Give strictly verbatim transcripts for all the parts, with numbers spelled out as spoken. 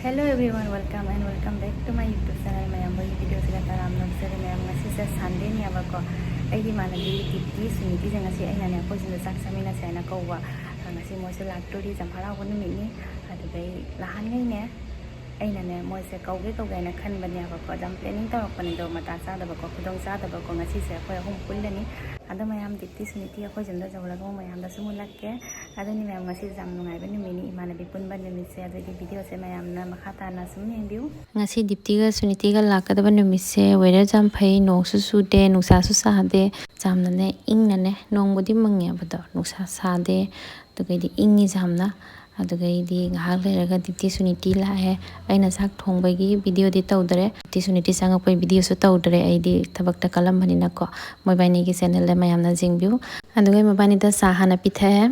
Hello everyone, welcome and welcome back to my YouTube channel. ꯃꯌꯥꯝ ꯍꯣꯏꯒꯤ ꯚꯤꯗꯤꯑꯣꯁꯤꯗ ꯇꯔꯥꯝꯅ ꯑꯣꯛꯆꯔꯤ꯫ ꯃꯌꯥꯝ, ꯉꯁꯤꯁꯦ ꯁꯟꯗꯦꯅꯦꯕꯀꯣ꯫ ꯑꯩꯒꯤ ꯏꯃꯥꯟꯅꯕꯤ ꯗꯤꯞꯇꯤ, ꯁꯨꯅꯤꯇꯤꯁꯦ ꯉꯁꯤ ꯑꯩꯅꯅꯦ ꯑꯩꯈꯣꯏ ꯌꯨꯝꯗ ꯆꯥꯛ ꯆꯥꯃꯤꯟꯅꯁꯦ ꯍꯥꯏꯅ ꯀꯧꯕ꯫ ꯑ, ꯉꯁꯤ ꯃꯣꯏꯁꯦ ꯂꯥꯛꯇꯣꯔꯤ, ꯌꯥꯝ ꯍꯔꯥꯎꯕ ꯅꯨꯃꯤꯠꯅꯤ꯫ ꯑꯗꯨꯗꯩ ꯅꯍꯥꯟꯉꯩꯅꯦ ꯑꯩꯅꯅꯦ ꯃꯣꯏꯁꯦ ꯀꯧꯒꯦ ꯀꯧꯒꯦ ꯍꯥꯏꯅ ꯈꯟꯕꯅꯦꯕꯀꯣ꯫ ꯑꯗꯨꯝ ꯄ꯭ꯂꯦꯅꯤꯡ ꯇꯧꯔꯛꯄꯅꯤꯗꯣ, ꯃꯇꯥ ꯆꯥꯗꯕꯀꯣ, ꯈꯨꯗꯣꯡ ꯆꯥꯗꯕꯀꯣ꯫ ꯉꯁꯤꯁꯦ ꯑꯩꯈꯣꯏ ꯑꯍꯨꯝ ꯄꯨꯜꯂꯅꯤ꯫ ꯑꯗꯣ ꯃꯌꯥꯝ, ꯗꯤꯞꯇꯤ, ꯁꯨꯅꯤꯇꯤ ꯑꯩꯈꯣꯏ ꯌꯨꯝꯗ ꯌꯧꯔꯒ ꯑꯃꯨꯛ ꯃꯌꯥꯝꯗꯁꯨ ꯑꯃꯨꯛ ꯎꯠꯂꯛꯀꯦ꯫ ꯑꯗꯨꯅꯤ ꯃꯌꯥꯝ, ꯉꯁꯤꯁꯦ ꯌꯥꯝ ꯅꯨꯡꯉꯥꯏꯕ ꯅꯨꯃꯤꯠꯅꯤ, ꯏꯃꯥꯟꯅꯕꯤ ꯄꯨꯟꯕ ꯅꯨꯃꯤꯠꯁꯦ꯫ ꯑꯗꯨꯒꯤ ꯚꯤꯗꯤꯑꯣꯁꯦ ꯃꯌꯥꯝꯅ ꯃꯈꯥ ꯇꯥꯅ ꯁꯨꯝ ꯌꯦꯡꯕꯤꯌꯨ꯫ ꯉꯁꯤ ꯗꯤꯞꯇꯤꯒ ꯁꯨꯅꯤꯇꯤꯒ ꯂꯥꯛꯀꯗꯕ ꯅꯨꯃꯤꯠꯁꯦ weather ꯌꯥꯝ ꯐꯩ, ꯅꯣꯡꯁꯨ ꯆꯨꯗꯦ, ꯅꯨꯡꯁꯥꯁꯨ ꯁꯥꯗꯦ, ꯌꯥꯝꯅꯅꯦ ꯏꯪꯅꯅꯦ, ꯅꯣꯡꯕꯨꯗꯤ ꯃꯪꯉꯦꯕꯗꯣ, ꯅꯨꯡꯁꯥ ꯁꯥꯗꯦ꯫ ꯑꯗꯨꯒꯩꯗꯤ ꯏꯪꯉꯤ ꯌꯥꯝꯅ꯫ ꯑꯗꯨꯒꯩꯗꯤ ꯉꯥꯏꯍꯥꯛ ꯂꯩꯔꯒ ꯗꯤꯞꯇꯤ ꯁꯨꯅꯤꯇꯤ ꯂꯥꯛꯑꯦ꯫ ꯑꯩꯅ ꯆꯥꯛ ꯊꯣꯡꯕꯒꯤ ꯚꯤꯗꯤꯑꯣꯗꯤ ꯇꯧꯗꯔꯦ, ꯗꯤꯞꯇꯤ ꯁꯨꯅꯤꯇꯤ ꯆꯪꯉꯛꯄꯒꯤ ꯚꯤꯗꯤꯑꯣꯁꯨ ꯇꯧꯗꯔꯦ, ꯑꯩꯗꯤ ꯊꯕꯛꯇ ꯀꯜꯂꯝꯕꯅꯤꯅꯀꯣ꯫ ꯃꯣꯏꯕꯥꯅꯤꯒꯤ ꯆꯦꯅꯦꯜꯗ ꯃꯌꯥꯝꯅ ꯌꯦꯡꯕꯤꯌꯨ꯫ ꯑꯗꯨꯒ ꯃꯣꯏꯕꯥꯅꯤꯗ ꯆꯥ ꯍꯥꯟꯅ ꯄꯤꯊꯛꯑꯦ꯫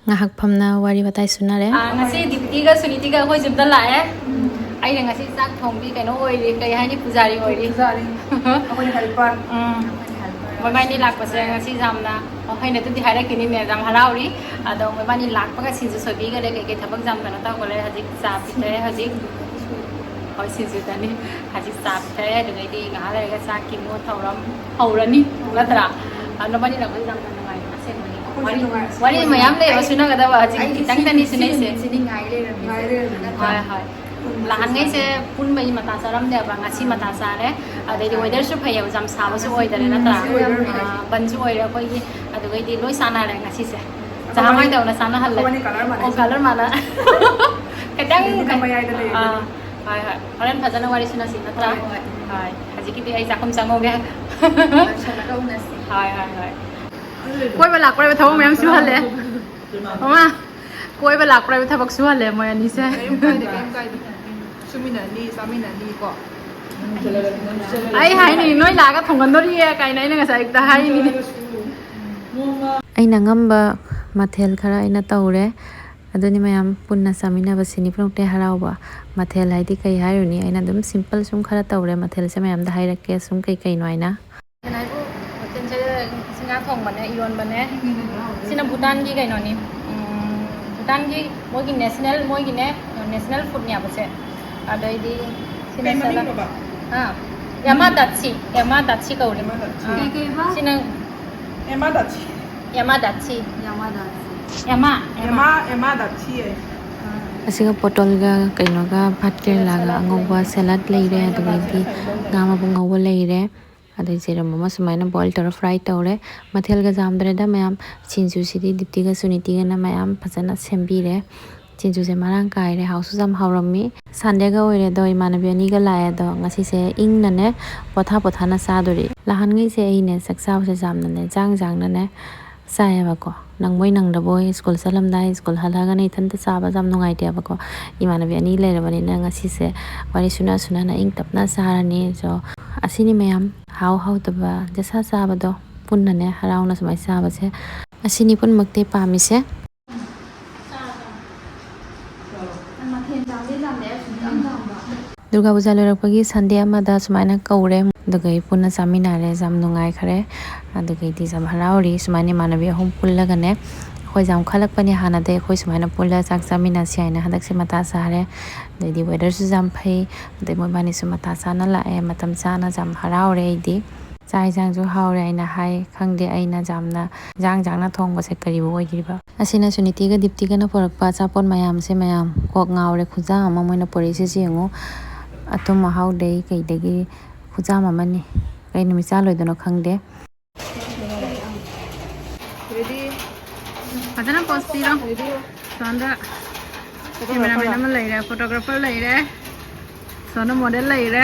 ꯉꯥꯏꯍꯥꯛ ꯐꯝꯅ ꯋꯥꯔꯤ ꯋꯥꯇꯥꯏ ꯁꯨꯅꯔꯦ꯫ ꯑꯥ, ꯉꯁꯤ ꯗꯤꯞꯇꯤꯒ ꯁꯨꯅꯤꯇꯤꯒ ꯑꯩꯈꯣꯏ ꯌꯨꯝꯗ ꯂꯥꯛꯑꯦ꯫ ꯑꯩꯅ ꯉꯁꯤ ꯆꯥꯛ ꯊꯣꯡꯕꯤ, ꯀꯩꯅꯣ ꯑꯣꯏꯔꯤ, ꯀꯩ ꯍꯥꯏꯅꯤ, ꯄꯨꯖꯥꯔꯤ ꯑꯣꯏꯔꯤ꯫ ꯄꯨꯖꯥꯔꯤ꯫ ꯑꯩꯈꯣꯏꯅ helper꯫ ꯎꯝ꯫ ꯃꯣꯏꯕꯥꯅꯤ ꯂꯥꯛꯄꯁꯦ ꯉꯁꯤ ꯌꯥꯝꯅ, ꯑꯩꯅ ꯑꯗꯨꯗꯤ ꯍꯥꯏꯔꯛꯈꯤꯅꯤꯅꯦ, ꯌꯥꯝ ꯍꯔꯥꯎꯔꯤ꯫ ꯑꯗꯣ ꯃꯣꯏꯕꯥꯅꯤ ꯂꯥꯛꯄꯒ ꯁꯤꯡꯖꯨ ꯁꯣꯏꯕꯤꯈꯔꯦ, ꯀꯩꯀꯩ ꯊꯕꯛ ꯌꯥꯝ ꯀꯩꯅꯣ ꯇꯧꯈꯔꯦ꯫ ꯍꯧꯖꯤꯛ ꯆꯥ ꯄꯤꯊꯛꯑꯦ, ꯍꯧꯖꯤꯛ꯫ ꯍꯣꯏ, ꯁꯤꯡꯖꯨꯗꯅꯤ꯫ ꯍꯧꯖꯤꯛ ꯆꯥ ꯄꯤꯊꯛꯑꯦ, ꯑꯗꯨꯗꯩꯗꯤ ꯉꯥꯏꯍꯥꯛ ꯂꯩꯔꯒ ꯆꯥꯛꯀꯤ ꯃꯣ ꯊꯧꯔꯝ ꯍꯧꯔꯅꯤ, ꯅꯠꯇ꯭ꯔꯥ? ꯑꯗꯣ ꯃꯣꯏꯕꯥꯅꯤ ꯂꯥꯛꯄꯁꯦ ꯌꯥꯝꯅ ꯅꯨꯡꯉꯥꯏ꯫ ꯑꯁꯦꯡꯕꯅꯤ꯫ ꯑꯩꯈꯣꯏꯁꯨ ꯋꯥꯔꯤ, ꯅꯨꯡꯉꯥꯏ꯫ ꯋꯥꯔꯤ ꯃꯌꯥꯝ ꯂꯩꯌꯦꯕ ꯑꯩ, ꯁꯨꯅꯒꯗꯕ, ꯍꯧꯖꯤꯛ ꯑꯩꯗꯤ ꯈꯤꯇꯪꯗꯅꯤ ꯁꯤ ꯁꯨꯅꯩꯁꯦ꯫ ꯅꯨꯃꯤꯠꯁꯤꯗꯤ ꯉꯥꯏ ꯂꯩꯔꯝꯃꯤꯁꯦ꯫ ꯉꯥꯏ ꯂꯩꯔꯝꯃꯤ ꯅꯠꯇ꯭ꯔꯥ? ꯍꯣꯏ, ꯍꯣꯏ꯫ ꯎꯝ, ꯅꯍꯥꯟꯈꯩꯁꯦ ꯄꯨꯟꯕꯒꯤ ꯃꯇꯥ ꯆꯥꯔꯝꯗꯦꯕ, ꯉꯁꯤ ꯃꯇꯥ ꯆꯥꯔꯦ꯫ ꯑꯗꯩꯗꯤ weatherꯁꯨ ꯐꯩꯌꯦꯕ, ꯌꯥꯝ ꯁꯥꯕꯁꯨ ꯑꯣꯏꯗꯔꯦ ꯅꯠꯇ꯭ꯔꯥ? ꯉꯁꯤ weather ꯐꯩ꯫ ꯑꯥ, ꯕꯟꯁꯨ ꯑꯣꯏꯔꯦ ꯑꯩꯈꯣꯏꯒꯤ꯫ ꯑꯗꯨꯒꯩꯗꯤ ꯂꯣꯏ ꯆꯥꯟꯅꯔꯦ ꯉꯁꯤꯁꯦ꯫ ꯆꯥ ꯑꯩꯈꯣꯏꯕꯥꯅꯤ, ꯃꯥꯏ ꯇꯧꯅ ꯆꯥꯅꯍꯜꯂꯦ꯫ ꯑꯩꯈꯣꯏꯕꯥꯅꯤ colour ꯃꯥꯟꯅꯩ꯫ ꯑꯣ, colour ꯃꯥꯟꯅ꯫ ꯈꯤꯇꯪ ꯁꯤꯗꯤ ꯃꯌꯥꯏꯗ ꯂꯩꯔꯦ꯫ ꯑꯥ, ꯍꯣꯏ, ꯍꯣꯏ꯫ ꯍꯣꯔꯦꯟ ꯐꯖꯅ ꯋꯥꯔꯤ ꯁꯥꯟꯅꯁꯤ ꯅꯠꯇ꯭ꯔꯥ? ꯍꯣꯏ, ꯍꯣꯏ꯫ ꯍꯣꯏ꯫ ꯍꯧꯖꯤꯛꯀꯤꯗꯤ ꯑꯩ ꯆꯥꯛꯈꯨꯝ ꯆꯪꯉꯧꯒꯦ꯫ ꯂꯣꯏꯁꯜꯂꯒ ꯎꯅꯁꯤ꯫ ꯍꯣꯏ, ꯍꯣꯏ, ꯍꯣꯏ꯫ ꯀꯣꯏꯕ ꯂꯥꯛꯄ꯭ꯔꯥ ꯊꯕꯛ ꯃꯌꯥꯝ ꯁꯨꯍꯜꯂꯦ꯫ ꯃꯃꯥ, ꯀꯣꯏꯕ ꯂꯥꯛꯄ꯭ꯔꯥ ꯊꯕꯛ ꯁꯨꯍꯜꯂꯦ ꯃꯣꯏ ꯑꯅꯤꯁꯦ꯫ ꯀꯩꯝ ꯀꯥꯏꯗꯦ, ꯀꯩꯝ ꯀꯥꯏꯗꯦ꯫ ꯁꯨꯃꯤꯟꯅꯅꯤ, ꯆꯥꯃꯤꯟꯅꯅꯤ ꯀꯣ꯫ ꯑꯩ ꯍꯥꯏꯅꯤ, ꯅꯣꯏ ꯂꯥꯛꯑꯒ ꯊꯣꯡꯒꯟꯗꯣꯔꯤꯌꯦ ꯀꯥꯏꯅ ꯑꯩꯅ ꯉꯁꯥꯏ ꯑꯌꯨꯛꯇ ꯍꯥꯏꯅꯤꯅꯦ꯫ ꯑꯩꯅ ꯑꯉꯝꯕ ꯃꯊꯦꯜ ꯈꯔ ꯑꯩꯅ ꯇꯧꯔꯦ꯫ ꯑꯗꯨꯅꯤ ꯃꯌꯥꯝ ꯄꯨꯟꯅ ꯆꯥꯃꯤꯟꯅꯕꯁꯤꯅꯤ ꯄꯨꯝꯅꯃꯛꯇꯩ ꯍꯔꯥꯎꯕ꯫ ꯃꯊꯦꯜ ꯍꯥꯏꯗꯤ ꯀꯩ ꯍꯥꯏꯔꯨꯅꯤ? ꯑꯩꯅ ꯑꯗꯨꯝ simple ꯁꯨꯝ ꯈꯔ ꯇꯧꯔꯦ꯫ ꯃꯊꯦꯜꯁꯦ ꯃꯌꯥꯝꯗ ꯍꯥꯏꯔꯛꯀꯦ ꯁꯨꯝ ꯀꯩ ꯀꯩꯅꯣ ꯍꯥꯏꯅ꯫ ꯍꯥꯏꯕꯨ ꯃꯊꯦꯜꯁꯦ ꯉꯥ ꯊꯣꯡꯕꯅꯦ, ꯏꯔꯣꯟꯕꯅꯦ꯫ ꯁꯤꯅ ꯚꯨꯇꯥꯟꯒꯤ ꯀꯩꯅꯣꯅꯤ꯫ ꯎꯝ, ꯇꯥꯟꯒꯤ ꯃꯣꯏꯒꯤ ꯅꯦꯁꯅꯦꯜ, ꯃꯣꯏꯒꯤꯅꯦ, ꯅꯦꯁꯅꯦꯜ ꯐꯨꯗꯅꯦꯕꯁꯦ꯫ ꯑꯗꯩꯗꯤ ꯁꯤꯅ ꯀꯩ ꯁꯂꯥꯠ꯫ ꯃꯃꯤꯡꯅꯣꯕ? ꯑꯥ, ꯌꯥꯃꯥꯗꯥꯠꯁꯤ, ꯌꯥꯃꯥꯗꯥꯠꯁꯤ ꯀꯧꯔꯦ꯫ ꯌꯥꯃꯥꯗꯥꯠꯁꯤ꯫ ꯑꯥ꯫ ꯀꯩ ꯀꯩꯕ? ꯁꯤꯅ ꯌꯥꯃꯥꯗꯥꯠꯁꯤ꯫ ꯌꯥꯃꯥꯗꯥꯠꯁꯤ꯫ ꯌꯥꯃꯥꯗꯥꯠꯁꯤ꯫ ꯌꯥꯃꯥ, ꯌꯥꯃꯥ꯫ ꯌꯥꯃꯥ, ꯌꯥꯃꯥꯗꯥꯠꯁꯤ ꯍꯥꯏ꯫ ꯑꯥ꯫ ꯑꯁꯤꯒ ꯄꯣꯇꯣꯜꯒ ꯀꯩꯅꯣꯒ ꯚꯥꯠ ꯀꯦꯔꯦꯂꯥꯒ ꯁꯂꯥꯠ ꯑꯉꯧꯕ ꯂꯩꯔꯦ꯫ ꯁꯂꯥꯠ ꯂꯩꯔꯦ, ꯑꯗꯨꯗꯒꯤꯗꯤ ꯉꯥ ꯃꯄꯨꯡ ꯉꯧꯕ ꯂꯩꯔꯦ꯫ ꯑꯗꯩ ꯖꯦꯔꯨꯝ ꯑꯃ ꯁꯨꯃꯥꯏꯅ boil ꯇꯧꯔ fry ꯇꯧꯔꯦ꯫ ꯃꯊꯦꯜꯒ ꯌꯥꯝꯗ꯭ꯔꯦꯗ ꯃꯌꯥꯝ꯫ ꯁꯤꯡꯖꯨꯁꯤꯗꯤ ꯗꯤꯞꯇꯤꯒ ꯁꯨꯅꯤꯇꯤꯒꯅ ꯃꯌꯥꯝ ꯐꯖꯅ ꯁꯦꯝꯕꯤꯔꯦ꯫ ꯁꯤꯡꯖꯨꯁꯦ ꯃꯔꯥꯡ ꯀꯥꯏꯔꯦ, ꯍꯥꯎꯁꯨ ꯌꯥꯝ ꯍꯥꯎꯔꯝꯃꯤ꯫ Sundayꯒ ꯑꯣꯏꯔꯦ ꯑꯗꯣ, ꯏꯃꯥꯟꯅꯕꯤ ꯑꯅꯤꯒ ꯂꯥꯛꯑꯦ ꯑꯗꯣ, ꯉꯁꯤꯁꯦ ꯏꯪꯅꯅꯦ ꯄꯣꯊꯥ ꯄꯣꯊꯥꯅ ꯆꯥꯗꯣꯔꯤ꯫ ꯅꯍꯥꯟꯈꯩꯁꯦ ꯑꯩꯅꯦ ꯆꯥꯛ ꯆꯥꯕꯁꯦ ꯌꯥꯝꯅꯅꯦ ꯆꯥꯡ ꯆꯥꯡꯅꯅꯦ ꯆꯥꯏꯌꯦꯕꯀꯣ꯫ ꯅꯪꯕꯣꯏ ꯅꯪꯗꯕꯣꯏ, ꯁ꯭ꯀꯨꯜ ꯆꯠꯂꯝꯗꯥꯏ, ꯁ꯭ꯀꯨꯜ ꯍꯜꯂꯛꯑꯒꯅ ꯏꯊꯟꯇ ꯆꯥꯕꯁꯦ ꯌꯥꯝ ꯅꯨꯡꯉꯥꯏꯇꯦꯕꯀꯣ꯫ ꯏꯃꯥꯟꯅꯕꯤ ꯑꯅꯤ ꯂꯩꯔꯕꯅꯤꯅ ꯉꯁꯤꯁꯦ ꯋꯥꯔꯤ ꯁꯨꯅ ꯁꯨꯅꯅ ꯏꯪ ꯇꯞꯅ ꯆꯥꯔꯅꯤ꯫ So, ꯑꯁꯤꯅꯤ ꯃꯌꯥꯝ, ꯍꯥꯎ ꯍꯥꯎꯇꯕ ꯖꯁꯥ ꯆꯥꯕꯗꯣ ꯄꯨꯟꯅꯅꯦ ꯍꯔꯥꯎꯅ ꯁꯨꯃꯥꯏꯅ ꯆꯥꯕꯁꯦ꯫ ꯑꯁꯤꯅꯤ ꯄꯨꯝꯅꯃꯛꯇꯤ ꯄꯥꯝꯃꯤꯁꯦ꯫ ꯃꯊꯦꯜ ꯆꯥꯝꯗꯩ ꯆꯥꯝꯗꯩ ꯑꯁꯨꯛ ꯌꯥꯝ ꯆꯥꯝꯕ꯫ ꯗꯨꯔꯒꯥ ꯄꯨꯖꯥ ꯂꯣꯏꯔꯛꯄꯒꯤ Sunday ꯑꯃꯗ ꯁꯨꯃꯥꯏꯅ ꯀꯧꯔꯦ, ꯑꯗꯨꯒ ꯑꯩ ꯄꯨꯟꯅ ꯆꯥꯃꯤꯟꯅꯔꯦ, ꯌꯥꯝ ꯅꯨꯡꯉꯥꯏꯈ꯭ꯔꯦ꯫ ꯑꯗꯨꯒꯩꯗꯤ ꯌꯥꯝ ꯍꯔꯥꯎꯔꯤ꯫ ꯁꯨꯃꯥꯏꯅ ꯏꯃꯥꯟꯅꯕꯤ ꯑꯍꯨꯝ ꯄꯨꯜꯂꯒꯅꯦ, ꯑꯩꯈꯣꯏ ꯌꯥꯝ ꯈꯜꯂꯛꯄꯅꯦ ꯍꯥꯟꯅꯗꯩ, ꯑꯩꯈꯣꯏ ꯁꯨꯃꯥꯏꯅ ꯄꯨꯜꯂ ꯆꯥꯛ ꯆꯥꯃꯤꯟꯅꯁꯤ ꯍꯥꯏꯅ꯫ ꯍꯟꯗꯛꯁꯦ ꯃꯇꯥ ꯆꯥꯔꯦ, ꯑꯗꯩꯗꯤ weatherꯁꯨ ꯌꯥꯝ ꯐꯩ, ꯑꯗꯩ ꯃꯣꯏꯕꯥꯅꯤꯁꯨ ꯃꯇꯥ ꯆꯥꯅ ꯂꯥꯛꯑꯦ, ꯃꯇꯝ ꯆꯥꯅ꯫ ꯌꯥꯝ ꯍꯔꯥꯎꯔꯦ ꯑꯩꯗꯤ꯫ ꯆꯥꯛ ꯏꯟꯁꯥꯡꯁꯨ ꯍꯥꯎꯔꯦ ꯍꯥꯏꯅ ꯍꯥꯏ꯫ ꯈꯪꯗꯦ ꯑꯩꯅ ꯌꯥꯝꯅ ꯏꯟꯖꯥꯡ ꯏꯟꯖꯥꯡꯅ ꯊꯣꯡꯕꯁꯦ ꯀꯔꯤꯕꯨ ꯑꯣꯏꯗ꯭ꯔꯤꯕ꯫ ꯑꯁꯤꯅ ꯁꯨꯅꯤꯇꯤꯒ ꯗꯤꯞꯇꯤꯒꯅ ꯄꯨꯔꯛꯄ ꯑꯆꯥꯄꯣꯠ ꯃꯌꯥꯝꯁꯦ ꯃꯌꯥꯝ꯫ ꯀꯣꯛ ꯉꯥꯎꯔꯦ, ꯈꯨꯖꯥꯝ ꯑꯃ ꯃꯣꯏꯅ ꯄꯨꯔꯛꯏꯁꯦ ꯌꯦꯡꯉꯨ꯫ ꯑꯊꯨꯝ ꯑꯍꯥꯎꯗꯩ ꯀꯩꯗꯒꯤ ꯈꯨꯖꯥꯝ ꯑꯃꯅꯤ꯫ ꯀꯩ ꯅꯨꯃꯤꯠ ꯆꯥ ꯂꯣꯏꯗꯣꯏꯅꯣ ꯈꯪꯗꯦ꯫ Ready? ꯐꯖꯅ pose ꯄꯤꯔꯣ꯫ Ready? ꯁꯣꯝꯗ cameraman ꯑꯃ ꯂꯩꯔꯦ, photographer ꯂꯩꯔꯦ꯫ ꯁꯣꯝꯗ model ꯂꯩꯔꯦ꯫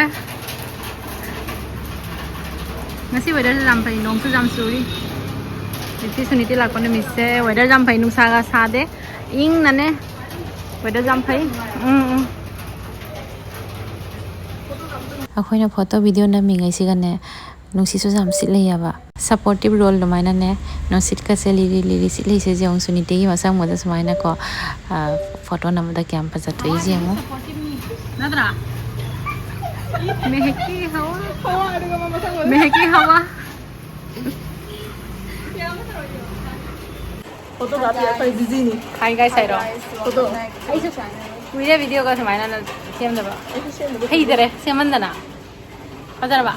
ꯉꯁꯤ weatherꯁꯦ ꯌꯥꯝ ꯐꯩ, ꯅꯣꯡꯁꯨ ꯌꯥꯝ ꯆꯨꯔꯤ꯫ ꯗꯤꯞꯇꯤ ꯁꯨꯅꯤꯇꯤ ꯂꯥꯛꯄ ꯅꯨꯃꯤꯠꯁꯦ weather ꯌꯥꯝ ꯐꯩ, ꯅꯨꯡꯁꯥꯒ ꯁꯥꯗꯦ, ꯏꯪꯅꯅꯦ, weather ꯌꯥꯝ ꯐꯩ꯫ ꯎꯝ, ꯎꯝ꯫ ꯑꯩꯈꯣꯏꯅ photo video ꯅꯝꯃꯤꯉꯩꯁꯤꯒꯅꯦ, ꯅꯨꯡꯁꯤꯠꯁꯨ ꯌꯥꯝ ꯁꯤꯠꯂꯤꯑꯕ꯫ Supportive role ꯑꯗꯨꯃꯥꯏꯅꯅꯦ, ꯅꯨꯡꯁꯤꯠꯀꯁꯦ ꯂꯤꯔꯤ ꯂꯤꯔꯤ ꯁꯤꯠꯂꯤꯁꯦ ꯌꯦꯡꯉꯨ, ꯁꯨꯅꯤꯇꯤꯒꯤ ꯃꯁꯛ ꯃꯣꯏꯗ ꯁꯨꯃꯥꯏꯅꯀꯣ, ꯑ, photo ꯅꯝꯕꯗ ꯀꯌꯥꯝ ꯐꯖꯊꯣꯛꯏꯁꯦ ꯌꯦꯡꯉꯨ꯫ Supportiveꯅꯤ, ꯅꯠꯇ꯭ꯔꯥ? ꯃꯦꯍꯦꯛꯀꯤ ꯍꯋꯥ꯫ ꯍꯋꯥ, ꯑꯗꯨꯒ ꯃꯥ ꯃꯁꯛ ꯃꯣꯏꯗ꯫ ꯃꯦꯍꯦꯛꯀꯤ ꯍꯋꯥ꯫ ꯐꯣꯇꯣꯒ꯭ꯔꯥꯐꯤ ꯑꯩꯈꯣꯏ ꯕꯤꯖꯤꯅꯤ꯫ ꯍꯥꯏ ꯒꯥꯏꯁ ꯍꯥꯏꯔꯣ? ꯐꯣꯇꯣ꯫ ꯑꯩꯁꯨ ꯀꯨꯏꯔꯦ ꯚꯤꯗꯤꯑꯣꯒ ꯁꯨꯃꯥꯏꯅ ꯁꯦꯝꯗꯕ꯫ ꯑꯩꯁꯨ ꯁꯦꯝꯗꯕ ꯍꯩꯇꯔꯦ ꯁꯦꯝꯃꯟꯗꯅ꯫ ꯐꯖꯔꯕ?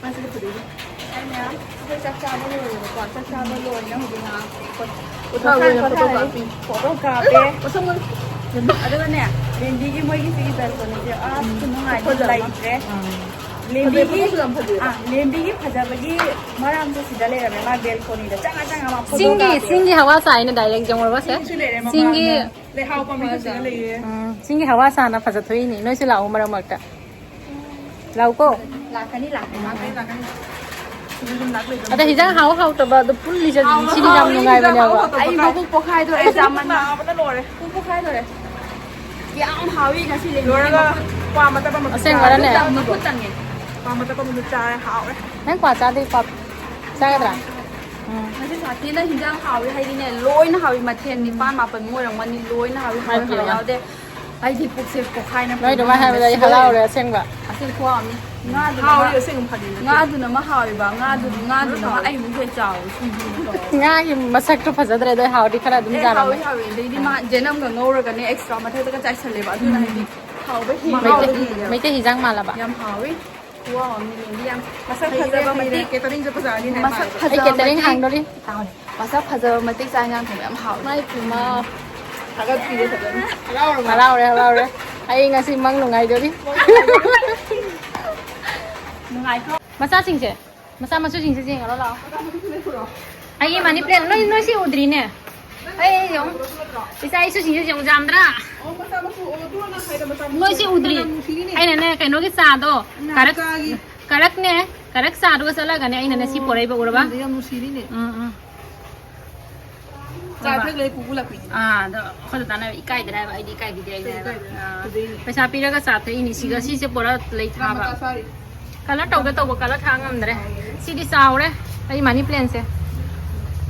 ꯃꯥꯁꯤꯗꯤ ꯐꯖꯩ꯫ ꯑꯩꯈꯣꯏ ꯆꯥꯛ ꯆꯥꯕ ꯂꯣꯏꯔꯦꯕꯀꯣ꯫ ꯆꯥꯛ ꯆꯥꯕ ꯂꯣꯏꯔꯦ ꯍꯧꯖꯤꯛ ꯉꯥꯏꯍꯥꯛ ꯄꯣꯊꯥꯕ ꯑꯣꯏꯅ ꯄꯣꯊꯥꯔꯦ꯫ ꯐꯣꯇꯣꯒ꯭ꯔꯥꯐꯤ꯫ ꯐꯣꯇꯣ ꯀꯥꯞꯄꯦ꯫ ꯑꯗꯨꯒꯅꯦ, ꯔꯦꯟꯗꯤꯒꯤ ꯃꯣꯏꯒꯤ ꯁꯤꯒꯤ ꯕꯦꯜꯀꯣꯅꯤꯁꯦ ꯑꯁ ꯈꯨꯅꯨꯡꯉꯥꯏꯗꯤ ꯂꯩꯇ꯭ꯔꯦ꯫ ꯂꯦꯝꯕꯤꯒꯤ, ꯐꯖꯩ, ꯐꯣꯇꯣꯁꯨ ꯌꯥꯝ ꯐꯖꯩ꯫ ꯑꯥ, ꯂꯦꯝꯕꯤꯒꯤ ꯐꯖꯕꯒꯤ ꯃꯔꯝꯁꯦ ꯁꯤꯗ ꯂꯩꯔꯝꯃꯦ꯫ ꯃꯥ ꯕꯦꯜꯀꯣꯅꯤꯗ ꯆꯪꯉ ꯆꯪꯉ ꯃꯥ ꯐꯣꯇꯣ ꯆꯤꯡꯒꯤ, ꯀꯥꯞꯄꯦ꯫ ꯆꯤꯡꯒꯤ ꯍꯋꯥ ꯆꯥꯏꯅ ꯗꯥꯏꯔꯦꯛ ꯌꯦꯡꯉꯨꯔꯕꯁꯦ꯫ ꯆꯤꯡꯁꯨ ꯂꯩꯔꯦ ꯆꯤꯡꯒꯤ ꯃꯃꯥꯡꯗ꯫ ꯂꯩꯍꯥꯎ ꯄꯥꯝꯕꯤꯁꯨ ꯁꯤꯗ ꯂꯩꯌꯦ꯫ ꯎꯝ, ꯆꯤꯡꯒꯤ ꯍꯋꯥ ꯆꯥꯅ ꯐꯖꯊꯣꯛꯏꯅꯤ꯫ ꯅꯣꯏꯁꯨ ꯂꯥꯛꯑꯣ ꯃꯔꯛ ꯃꯔꯛꯇ꯫ ꯂꯥꯛꯎꯀꯣ꯫ ꯂꯥꯛꯀꯅꯤ, ꯂꯥꯛꯀꯅꯤ꯫ ꯂꯥꯛꯀꯅꯤ, ꯂꯥꯛꯀꯅꯤ꯫ ꯁꯤꯗ ꯑꯗꯨꯝ ꯂꯥꯛ ꯂꯩꯗꯣꯏꯅꯦ꯫ ꯑꯗ ꯍꯤꯟꯖꯥꯡ ꯍꯥꯎ ꯍꯥꯎꯇꯕ ꯑꯗꯨ ꯄꯨꯜꯂꯤꯁꯦ ꯍꯥꯎ ꯁꯤꯗꯤ ꯌꯥꯝ ꯍꯥꯎ ꯅꯨꯡꯉꯥꯏꯕꯅꯦꯕ꯫ ꯍꯥꯎ ꯍꯥꯎꯇꯕ ꯑꯩ ꯀꯥꯏ꯫ ꯃꯕꯨꯛ ꯄꯣꯛꯈꯥꯏꯗꯣꯔꯦ, ꯑꯩ ꯆꯥꯃꯟ-, ꯅꯥꯕꯅ ꯂꯣꯏꯔꯦ꯫ ꯄꯨꯛ ꯄꯣꯛꯈꯥꯏꯗꯣꯔꯦ꯫ ꯌꯥꯝ ꯍꯥꯎꯋꯤ ꯉꯁꯤ ꯂꯦꯝꯕꯤꯒꯤ ꯂꯣꯏꯔꯒ ꯃꯈꯨꯠ꯫ ꯀ꯭ꯋꯥ ꯃꯇꯞ ꯑꯃ ꯑꯁꯦꯡꯕꯔꯅꯦ? ꯆꯥꯔꯦ꯫ ꯃꯈꯨꯠ ꯇꯪꯉꯦ꯫ ꯀ꯭ꯋꯥ ꯃꯇꯞ ꯑꯃ ꯆꯥꯔꯦ, ꯍꯥꯎꯔꯦ꯫ ꯅꯪ ꯀ꯭ꯋꯥ ꯆꯥꯗꯣꯏ ꯀ꯭ꯋꯥ ꯆꯥꯒꯗ꯭ꯔꯥ? ꯎꯝ꯫ ꯉꯁꯤ ꯁꯥꯊꯤꯅ ꯍꯤꯟꯖꯥꯡ ꯍꯥꯎꯋꯤ ꯍꯥꯏꯗꯤꯅꯦ, ꯂꯣꯏꯅ ꯍꯥꯎꯋꯤ, ꯃꯊꯦꯜ ꯅꯤꯄꯥꯟ ꯃꯥꯄꯟ ꯑꯣꯏꯔꯝꯒꯅꯤ, ꯂꯣꯏꯅ ꯍꯥꯎꯋꯤ, ꯍꯥꯎꯋꯤ, ꯍꯥꯎꯋꯤ ꯌꯥꯎꯗꯦ꯫ ꯑꯩꯗꯤ ꯄꯨꯛꯁꯦ ꯄꯣꯛꯈꯥꯏꯅ ꯅꯣꯏ ꯑꯗꯨꯃꯥꯏꯅ ꯍꯥꯏꯕꯗ ꯑꯩ ꯍꯔꯥꯎꯔꯦ ꯑꯁꯦꯡꯕ꯫ ꯑꯁꯦꯡ ꯈꯨꯍꯥꯎ ꯑꯃꯅꯤ꯫ ꯉꯥꯗꯨꯅ ꯍꯥꯎꯋꯤ, ꯑꯃ, ꯑꯁꯦꯡꯕ ꯐꯥꯒꯤ ꯅꯠꯇꯦ꯫ ꯉꯥꯗꯨꯅ ꯑꯃ ꯍꯥꯎꯋꯦꯕ, ꯉꯥꯗꯨ, ꯉꯥꯗꯨꯅ ꯑꯃ ꯑꯩꯃꯨꯛ ꯍꯦꯟꯅ ꯆꯥꯎꯋꯤ, ꯁꯤꯡꯖꯨꯗꯣ ꯇꯧꯔꯒ꯫ ꯉꯥꯒꯤ ꯃꯁꯛꯇꯣ ꯐꯖꯗ꯭ꯔꯦ, ꯑꯗꯣ ꯍꯥꯎꯗꯤ ꯈꯔ ꯑꯗꯨꯝ ꯑꯦ, ꯆꯥꯔꯝꯃꯦ꯫ ꯍꯥꯎꯋꯤ, ꯍꯥꯎꯋꯤ꯫ ꯑꯗꯩꯗꯤ ꯃꯥ ꯖꯦꯅꯝꯒ ꯉꯧꯔꯒꯅꯦ ꯑꯦꯛꯁꯇ꯭ꯔꯥ ꯃꯊꯛꯇꯒ ꯆꯥꯏꯁꯜꯂꯦꯕ, ꯑꯗꯨꯅ ꯍꯥꯏꯗꯤ ꯍꯥꯎꯕ ꯍꯦꯟꯕ꯫ ꯃꯩꯇꯩ, ꯍꯦꯜꯂꯦꯕ꯫ ꯃꯩꯇꯩ ꯍꯤꯟꯖꯥꯡ ꯃꯥꯜꯂꯕ? ꯌꯥꯝ ꯍꯥꯎꯋꯤ꯫ ꯈꯨꯍꯥꯎ ꯑꯃꯅꯤ, ꯂꯦꯝꯕꯤ ꯌꯥꯝ ꯃꯁꯛ ꯍꯩꯔꯦ, ꯐꯖꯕ ꯍꯩꯔꯦ꯫ ꯃꯇꯤꯛ꯫ ꯀꯦꯇꯔꯤꯡꯁꯦ ꯄꯨꯖꯥꯅꯤ ꯍꯥꯏ ꯃꯁꯛ ꯃꯥꯜꯂꯦ꯫ ꯑꯩ ꯐꯖꯕ ꯀꯦꯇꯔꯤꯡ ꯃꯇꯤꯛ꯫ ꯍꯥꯡꯗꯣꯔꯤ꯫ ꯃꯁꯛ ꯐꯖꯕ ꯃꯇꯤꯛ ꯆꯥ ꯏꯟꯖꯥꯡ ꯊꯣꯡꯕ ꯌꯥꯝ ꯍꯥꯎꯋꯤ꯫ ꯃꯥꯏ ꯄꯦꯝꯃ꯫ ꯊꯥꯒꯠꯄꯤꯔꯦ ꯐꯖꯅ꯫ ꯍꯔꯥꯎꯔꯕ? ꯍꯔꯥꯎꯔꯦ, ꯍꯔꯥꯎꯔꯦ꯫ ꯑꯩ ꯉꯁꯤ ꯃꯪ ꯅꯨꯡꯉꯥꯏꯗꯣꯔꯤ꯫ ꯅꯨꯡꯉꯥꯏꯊꯣꯛ꯫ ꯃꯆꯥꯁꯤꯡꯁꯦ, ꯃꯆꯥ ꯃꯁꯨꯁꯤꯡꯁꯦ ꯌꯦꯡꯉꯔꯣ ꯂꯥꯛꯑꯣ꯫ ꯑꯩꯒꯤ ꯃꯅꯤ ꯄ꯭ꯂꯦꯟ, ꯅꯣꯏ, ꯅꯣꯏ ꯁꯤ ꯎꯗ꯭ꯔꯤꯅꯦ꯫ ꯑꯩ ꯌꯦꯡꯉꯨ꯫ ꯏꯆꯥ ꯏꯁꯨꯁꯤꯡꯁꯦ ꯌꯦꯡꯉꯨ, ꯌꯥꯝꯗ꯭ꯔꯥ? ꯑꯣ, ꯃꯆꯥ ꯃꯁꯨ, ꯑꯣ, ꯑꯗꯨ ꯅꯪ ꯍꯥꯏꯗꯣ ꯃꯆꯥ ꯃꯁꯨ ꯅꯣꯏ ꯁꯤ ꯎꯗ꯭ꯔꯤ? ꯌꯥꯝ ꯅꯨꯡꯁꯤꯔꯤꯅꯦ꯫ ꯑꯩꯅꯅꯦ, ꯀꯩꯅꯣꯒꯤ ꯆꯥꯗꯣ, ꯎꯝ, ꯀꯔꯛ-, ꯆꯥꯒꯤ꯫ ꯀꯔꯛꯅꯦ, ꯀꯔꯛ ꯆꯥꯗꯨꯒ ꯆꯠꯂꯒꯅꯦ, ꯑꯩꯅꯅꯦ ꯁꯤ ꯑꯣ, ꯄꯣꯔꯛꯏꯕ, ꯎꯔꯕ? ꯌꯥꯝ ꯅꯨꯡꯁꯤꯔꯤꯅꯦ꯫ ꯎꯝ, ꯎꯝ꯫ ꯆꯥ ꯊꯛ ꯂꯩ ꯄꯨꯄꯨ ꯂꯥꯛꯄꯤꯅꯦ꯫ ꯑꯥ, ꯑꯗꯣ ꯑꯩꯈꯣꯏ ꯗꯗꯥꯅ ꯏꯀꯥꯏꯗ꯭ꯔꯥ ꯍꯥꯏꯕ, ꯑꯩꯗꯤ ꯏꯀꯥꯏꯕꯤꯗꯦ ꯍꯥꯏꯅ ꯍꯥꯏꯕ꯫ ꯏꯀꯥꯏꯗ꯭ꯔꯥ? ꯑꯥ, ꯐꯖꯩꯅꯦ꯫ ꯄꯩꯁꯥ ꯄꯤꯔꯒ ꯆꯥ ꯊꯛꯏꯅꯤ, ꯁꯤꯒ ꯎꯝ꯫ ꯁꯤꯁꯦ ꯄꯨꯔꯥ ꯂꯩ ꯊꯥꯕ꯫ ꯉꯝꯃ ꯆꯥꯔꯤ꯫ ꯀꯂꯔ ꯇꯧꯒꯦ ꯇꯧꯕ, ꯀꯂꯔ ꯊꯥ ꯉꯝꯗ꯭ꯔꯦ꯫ ꯁꯤꯗꯤ ꯆꯥꯎꯔꯦ, ꯑꯩ ꯃꯅꯤ ꯄ꯭ꯂꯦꯟꯁꯦ꯫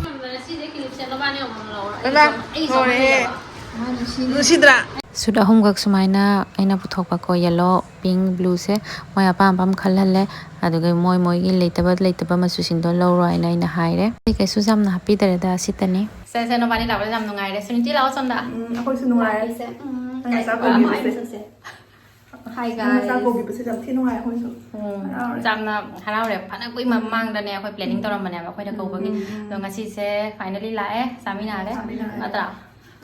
ꯉꯝꯗ꯭ꯔꯦ, ꯁꯤꯗꯤ ꯀ꯭ꯂꯤꯞꯁꯦ ꯅꯕꯥꯅꯤ ꯑꯃꯃꯝ ꯂꯧꯔꯣ꯫ ꯑꯩ ꯏꯃꯥ, ꯆꯥ-, ꯑꯩ ꯂꯣꯏꯔꯦꯍꯦ꯫ ꯆꯥꯃꯟꯗꯕ꯫ ꯅꯨꯡꯁꯤꯗ꯭ꯔꯥ? ꯁꯨꯠ ꯑꯍꯨꯝꯈꯛ ꯁꯨꯃꯥꯏꯅ ꯑꯩꯅ ꯄꯨꯊꯣꯛꯄꯀꯣ, ꯌꯦꯜꯂꯣ, ꯄꯤꯡ, ꯕ꯭ꯂꯨꯁꯦ ꯃꯣꯏ ꯑꯄꯥꯝ ꯑꯄꯥꯝ ꯈꯜꯍꯜꯂꯦ꯫ ꯑꯗꯨꯒ ꯃꯣꯏ ꯃꯣꯏꯒꯤ ꯂꯩꯇꯕ ꯂꯩꯇꯕ ꯃꯆꯨꯁꯤꯡꯗꯣ ꯂꯧꯔꯣ ꯍꯥꯏꯅ ꯑꯩꯅ ꯍꯥꯏꯔꯦ꯫ ꯑꯩ ꯀꯩꯁꯨ ꯌꯥꯝꯅ ꯍꯥꯞꯄꯤꯗꯔꯦꯗ, ꯑꯁꯤꯇꯅꯤ꯫ ꯁꯦ, ꯁꯦ, ꯅꯕꯥꯅꯤ ꯂꯥꯛꯄꯗ ꯌꯥꯝ ꯅꯨꯡꯉꯥꯏꯔꯦ꯫ ꯁꯨꯅꯤꯇꯤ, ꯂꯥꯛꯑꯣ ꯁꯣꯝꯗ꯫ ꯎꯝ, ꯑꯩꯈꯣꯏꯁꯨ ꯅꯨꯡꯉꯥꯏꯔꯦ꯫ ꯂꯥꯛꯄꯤꯁꯦ꯫ ꯎꯝ, ꯅꯪ ꯆꯥꯛ ꯀꯩꯅꯣ ꯀꯧꯕꯤꯕꯁꯦ꯫ ꯑꯃ ꯍꯥꯏ, ꯅꯪ ꯆꯥꯛ ꯒꯥꯏꯁ꯫ ꯀꯧꯕꯤꯕꯁꯦ ꯌꯥꯝ ꯊꯤ ꯅꯨꯡꯉꯥꯏ ꯑꯩꯈꯣꯏꯁꯨ꯫ ꯎꯝ, ꯍꯔꯥꯎꯔꯦ꯫ ꯌꯥꯝꯅ ꯍꯔꯥꯎꯔꯦ꯫ ꯐꯅ ꯀꯨꯏ ꯃꯃꯥꯡꯗꯅꯦ ꯑꯩꯈꯣꯏ ꯄ꯭ꯂꯦꯅꯤꯡ ꯎꯝ, ꯇꯧꯔꯝꯕꯅꯦꯕ ꯑꯩꯈꯣꯏꯅ ꯎꯝ, ꯀꯧꯕꯒꯤ꯫ ꯎꯝ, ꯎꯝ꯫ ꯑꯗꯣ ꯉꯁꯤꯁꯦ ꯐꯥꯏꯅꯦꯜꯂꯤ ꯂꯥꯛꯑꯦ, ꯆꯥꯃꯤꯟꯅꯔꯦ꯫ ꯆꯥꯃꯤꯟꯅꯔꯦ꯫ ꯅꯠꯇ꯭ꯔꯥ?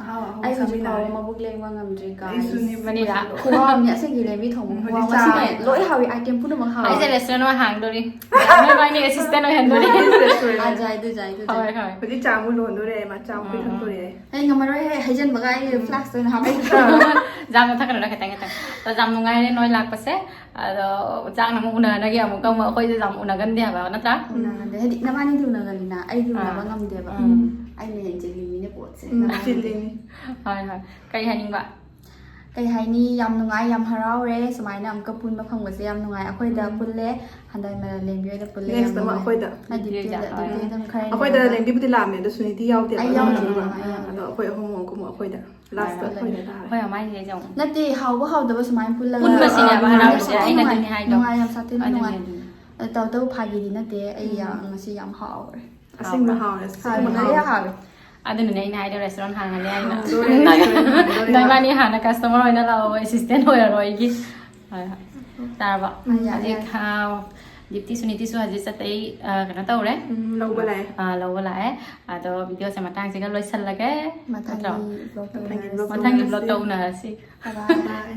ꯑꯍꯥꯎ ꯑꯍꯥꯎꯕ ꯑꯩ ꯍꯧꯖꯤꯛ ꯆꯥꯃꯤꯟꯅꯔꯦ꯫ ꯐꯥꯎꯕ ꯃꯕꯨꯛ ꯂꯦꯡꯕ ꯉꯝꯗ꯭ꯔꯤ, ꯒꯥꯏꯁ꯫ ꯑꯩꯁꯨꯅꯦ꯫ ꯃꯅꯤꯔꯥ꯫ ꯈꯨꯍꯥꯎ ꯑꯃꯅꯤ ꯑꯁꯦꯡꯒꯤ, ꯂꯦꯝꯕꯤ ꯊꯣꯡꯕ ꯎꯝ, ꯈꯨꯍꯥꯎ꯫ ꯍꯧꯖꯤꯛ ꯉꯁꯤꯅꯦ ꯆꯥꯔꯦ꯫ ꯂꯣꯏ ꯍꯥꯎꯏ, ꯑꯥꯏꯇꯦꯝ ꯄꯨꯝꯅꯃꯛ ꯍꯥꯎꯏ꯫ ꯑꯩꯁꯦ ꯔꯦꯁꯇꯨꯔꯦꯟ ꯑꯃ ꯍꯥꯡꯗꯣꯔꯤ꯫ ꯅꯣꯏꯕꯥꯅꯤ ꯑꯦꯁꯤꯁꯇꯦꯟ ꯑꯣꯏꯍꯟꯗꯣꯔꯤ꯫ ꯅꯣꯏꯕꯥꯅꯤ ꯔꯦꯁꯇꯨꯔꯦꯟ꯫ ꯑꯥ, ꯖꯥꯏ ꯑꯗꯨ, ꯖꯥꯏ ꯑꯗꯨ, ꯖꯥꯏ꯫ ꯍꯣꯏ, ꯍꯣꯏ꯫ ꯍꯧꯖꯤꯛ ꯆꯥ ꯑꯃꯨꯛ ꯂꯣꯟꯗꯣꯔꯦ, ꯃꯥ ꯆꯥ ꯑꯃꯨꯛ ꯎꯝ, ꯎꯝ꯫ ꯄꯤꯊꯛꯇꯣꯔꯦ꯫ ꯑꯩ ꯉꯝꯃꯔꯣꯏꯍꯦ, ꯍꯩꯖꯟꯕꯒ ꯑꯩ ꯎꯝ꯫ ꯐ꯭ꯂꯥꯁꯛꯇ ꯑꯣꯏꯅ ꯍꯥꯞꯄꯒꯦ꯫ ꯖꯥꯝ ꯃꯨꯊꯛꯀꯅꯨꯗ, ꯈꯤꯇꯪ ꯈꯤꯇꯪ꯫ ꯑꯗꯣ ꯌꯥꯝ ꯅꯨꯡꯉꯥꯏꯔꯦ ꯅꯣꯏ ꯂꯥꯛꯄꯁꯦ꯫ ꯑꯗꯣ ꯆꯥꯛꯅ ꯑꯃꯨꯛ ꯎꯅꯔꯒꯦ, ꯑꯃꯨꯛꯀ ꯑꯃꯨꯛ ꯑꯩꯈꯣꯏꯁꯦ ꯌꯥꯝ ꯎꯅꯒꯟꯗꯦ ꯍꯥꯏꯕ ꯅꯠꯇ꯭ꯔꯥ? ꯎꯅꯒꯟꯗꯦ꯫ ꯍꯥꯏꯗꯤ ꯅꯕꯥꯅꯤꯗꯤ ꯎꯅꯒꯜꯂꯤꯅ, ꯑꯩꯗꯤ ꯎꯅꯕ ꯑꯥ꯫ ꯉꯝꯗꯦꯕ꯫ ꯎꯝ꯫ ꯑꯩꯅ ꯍꯦꯟꯅ ꯆꯤꯜꯂꯤꯃꯤꯅꯦ ꯄꯣꯠꯁꯦ꯫ ꯎꯝ, ꯅꯕꯥꯅꯤꯗꯤ꯫ ꯆꯤꯜꯂꯤꯅꯤ꯫ ꯍꯣꯏ, ꯍꯣꯏ꯫ ꯀꯔꯤ ꯍꯥꯏꯅꯤꯡꯕ? ꯀꯩ ꯍꯥꯏꯅꯤ, ꯌꯥꯝ ꯅꯨꯡꯉꯥꯏ, ꯌꯥꯝ ꯍꯔꯥꯎꯔꯦ ꯁꯨꯃꯥꯏꯅ ꯑꯃꯨꯛꯀ ꯄꯨꯟꯕ ꯐꯪꯕꯁꯦ, ꯌꯥꯝ ꯅꯨꯡꯉꯥꯏ꯫ ꯑꯩꯈꯣꯏꯗ ꯎꯝ꯫ ꯄꯨꯜꯂꯦ, ꯍꯟꯗꯛ ꯂꯦꯝꯕꯤ ꯍꯣꯏꯗ ꯄꯨꯜꯂꯦ, ꯌꯥꯝ ꯅꯦꯛꯁꯇ ꯑꯃ ꯅꯨꯡꯉꯥꯏ꯫ ꯑꯩꯈꯣꯏꯗ꯫ ꯑ, ꯗꯤꯞꯇꯤꯗ, ꯗꯤꯞꯇꯤꯗ꯫ ꯗꯤꯞꯇꯤꯗ ꯑꯃ ꯈꯔ ꯑꯩꯈꯣꯏꯗ ꯌꯦꯡꯉꯒ꯫ ꯂꯦꯝꯕꯤꯕꯨꯗꯤ ꯂꯥꯛꯑꯝꯃꯦ, ꯑꯗꯣ ꯁꯨꯅꯤꯇꯤ ꯌꯥꯎꯗꯦ꯫ ꯑꯩ ꯌꯥꯎꯗꯦ, ꯑꯗꯣ ꯑꯥ, ꯑꯥ꯫ ꯑꯗꯣ ꯑꯩꯈꯣꯏ ꯑꯍꯨꯝ ꯑꯃꯨꯛ ꯀꯨꯝꯃ ꯑꯩꯈꯣꯏꯗ꯫ ꯂꯥꯁꯇ ꯍꯣꯏ꯫ ꯑꯩꯈꯣꯏꯗ ꯇꯥꯔꯦ꯫ ꯍꯣꯏ, ꯃꯃꯥꯏꯁꯦ ꯑꯩꯁꯦ ꯑꯃꯨꯛ ꯅꯠꯇꯦ, ꯍꯥꯎꯕ ꯍꯥꯎꯗꯕ ꯁꯨꯃꯥꯏꯅ ꯄꯨꯜꯂꯒ ꯄꯨꯟꯕꯁꯤꯅꯦꯕ ꯅꯨꯡꯉꯥꯏꯕ ꯍꯔꯥꯎꯕꯁꯦ, ꯁꯥꯊꯤꯅ ꯑꯩꯅꯗꯤ ꯅꯨꯡꯉꯥꯏ꯫ ꯍꯥꯏꯗꯣ꯫ ꯅꯨꯡꯉꯥꯏ, ꯌꯥꯝ ꯁꯥꯊꯤꯅ ꯑꯗꯨꯅꯦ, ꯅꯨꯡꯉꯥꯏ꯫ ꯑꯗꯨꯅꯦ꯫ ꯑ, ꯇꯧꯕꯇꯕꯨ ꯐꯥꯒꯤꯗꯤ ꯅꯠꯇꯦ, ꯑꯩ ꯎꯝ꯫ ꯌꯥꯝ, ꯉꯁꯤ ꯌꯥꯝ ꯍꯥꯎꯔꯦ꯫ ꯑꯁꯦꯡꯕ ꯍꯥꯎꯔꯦ꯫ ꯍꯥꯎꯔꯦ, ꯍꯥꯎꯔꯦ, ꯌꯥꯝ ꯍꯥꯎꯔꯦ꯫ ꯍꯥꯎꯔꯦ꯫ ꯑꯗꯨꯅꯅꯦ ꯑꯩꯅ ꯍꯥꯏꯗꯣ ꯔꯦꯁꯇꯨꯔꯦꯟ ꯍꯥꯡꯉꯅꯤ ꯍꯥꯏꯅ꯫ ꯍꯥꯡꯗꯣꯔꯦ, ꯅꯪ-, ꯔꯦꯁꯇꯨꯔꯦꯟ ꯍꯥꯡꯗꯣꯔꯦ꯫ ꯅꯪꯕꯥꯅꯤ ꯍꯥꯟꯅ ꯀꯁꯇꯃꯔ ꯑꯣꯏꯅ ꯂꯥꯛꯑꯣ, ꯑꯦꯁꯤꯁꯇꯦꯟ ꯑꯣꯏꯔꯔꯣꯏ ꯑꯩꯒꯤ꯫ ꯍꯣꯏ, ꯍꯣꯏ꯫ ꯇꯥꯔꯕꯣ? ꯎꯝ, ꯌꯥꯔꯦ, ꯍꯧꯖꯤꯛ, ꯌꯥꯔꯦ꯫ ꯑꯥ, ꯗꯤꯞꯇꯤ ꯁꯨꯅꯤꯇꯤꯁꯨ ꯍꯧꯖꯤꯛ ꯆꯠꯇꯩ, ꯑꯥ, ꯀꯩꯅꯣ ꯇꯧꯔꯦ꯫ ꯎꯝ, ꯂꯧꯕ ꯂꯥꯛꯑꯦ꯫ ꯑꯥ, ꯂꯧꯕ ꯂꯥꯛꯑꯦ꯫ ꯑꯗꯣ ꯚꯤꯗꯤꯑꯣꯁꯦ ꯃꯇꯥꯡꯁꯤꯒ ꯂꯣꯏꯁꯤꯜꯂꯒꯦ꯫ ꯃꯊꯪꯒꯤ ꯅꯠꯇ꯭ꯔꯣ? ꯕ꯭ꯂꯣꯛꯇ ꯃꯊꯪꯒꯤ ꯎꯅꯔꯁꯤ꯫ ꯕ꯭ꯂꯣꯛꯇ ꯃꯊꯪꯒꯤ ꯎꯅꯔꯁꯤ꯫ ꯕ꯭ꯂꯣꯛꯇ ꯎꯅꯔꯁꯤ꯫ ꯕꯥꯏ ꯕꯥꯏ꯫ ꯕꯥꯏ꯫